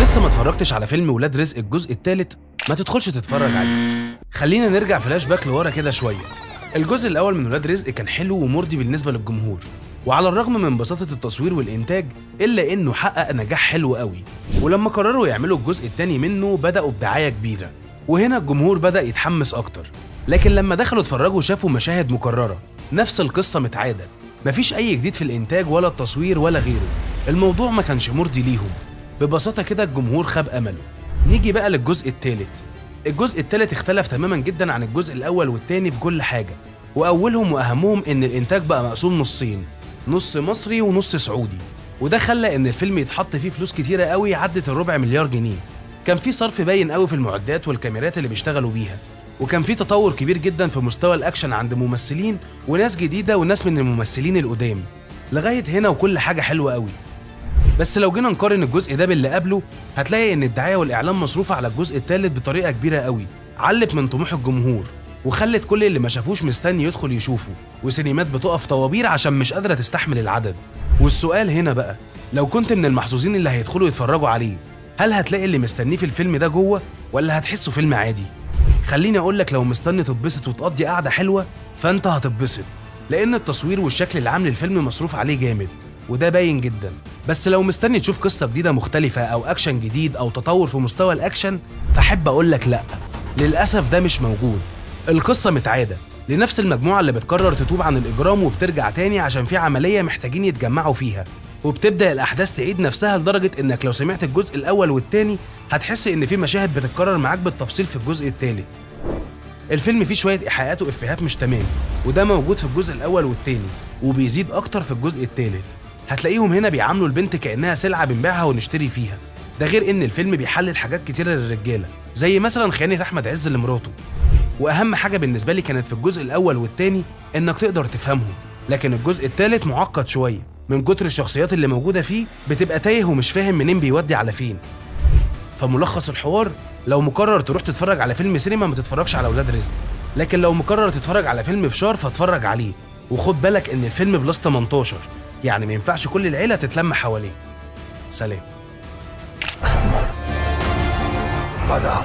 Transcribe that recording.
لسه ما اتفرجتش على فيلم ولاد رزق الجزء الثالث ما تدخلش تتفرج عليه. خلينا نرجع فلاش باك لورا كده شوية. الجزء الاول من ولاد رزق كان حلو ومرضي بالنسبة للجمهور، وعلى الرغم من بساطة التصوير والانتاج الا انه حقق نجاح حلو قوي. ولما قرروا يعملوا الجزء الثاني منه بداوا بدعايه كبيرة، وهنا الجمهور بدا يتحمس اكتر. لكن لما دخلوا اتفرجوا شافوا مشاهد مكررة، نفس القصة متعاده، مفيش اي جديد في الانتاج ولا التصوير ولا غيره. الموضوع ما كانش مرضي ليهم، ببساطة كده الجمهور خاب امله. نيجي بقى للجزء الثالث. الجزء الثالث اختلف تماما جدا عن الجزء الاول والثاني في كل حاجة، واولهم واهمهم ان الانتاج بقى مقسوم نصين، نص مصري ونص سعودي، وده خلى ان الفيلم يتحط فيه فلوس كتيرة قوي عدت الربع مليار جنيه. كان في صرف باين قوي في المعدات والكاميرات اللي بيشتغلوا بيها، وكان في تطور كبير جدا في مستوى الاكشن عند ممثلين وناس جديدة وناس من الممثلين القدام. لغاية هنا وكل حاجة حلوة قوي. بس لو جينا نقارن الجزء ده باللي قبله هتلاقي ان الدعاية والاعلام مصروفه على الجزء الثالث بطريقة كبيرة قوي، علت من طموح الجمهور وخلت كل اللي ما شافوش مستني يدخل يشوفه، وسينمات بتقف طوابير عشان مش قادرة تستحمل العدد. والسؤال هنا بقى، لو كنت من المحظوظين اللي هيدخلوا يتفرجوا عليه، هل هتلاقي اللي مستنيه في الفيلم ده جوه ولا هتحسه فيلم عادي؟ خليني اقول لك، لو مستني تتبسط وتقضي قعدة حلوة فانت هتتبسط، لان التصوير والشكل العام للفيلم مصروف عليه جامد وده باين جدا. بس لو مستني تشوف قصة جديدة مختلفة أو أكشن جديد أو تطور في مستوى الأكشن فحب أقولك لأ، للأسف ده مش موجود. القصة متعادة لنفس المجموعة اللي بتقرر تتوب عن الإجرام وبترجع تاني عشان في عملية محتاجين يتجمعوا فيها، وبتبدأ الأحداث تعيد نفسها لدرجة إنك لو سمعت الجزء الأول والتاني هتحس إن في مشاهد بتتكرر معاك بالتفصيل في الجزء التالت. الفيلم فيه شوية إيحاءات وإفيهات مش تمام، وده موجود في الجزء الأول والتاني وبيزيد أكتر في الجزء التالت. هتلاقيهم هنا بيعاملوا البنت كأنها سلعة بنبيعها ونشتري فيها، ده غير إن الفيلم بيحلل حاجات كتيرة للرجالة زي مثلا خيانة أحمد عز لمراته. وأهم حاجة بالنسبة لي كانت في الجزء الأول والتاني إنك تقدر تفهمهم، لكن الجزء التالت معقد شوية من كتر الشخصيات اللي موجودة فيه، بتبقى تايه ومش فاهم منين بيودي على فين. فملخص الحوار، لو مقرر تروح تتفرج على فيلم سينما ما تتفرجش على ولاد رزق، لكن لو مقرر تتفرج على فيلم فشار فاتفرج عليه. وخد بالك إن الفيلم plus 18، يعني ما ينفعش كل العيلة تتلم حواليه. سلام. آخر مرة بعدها.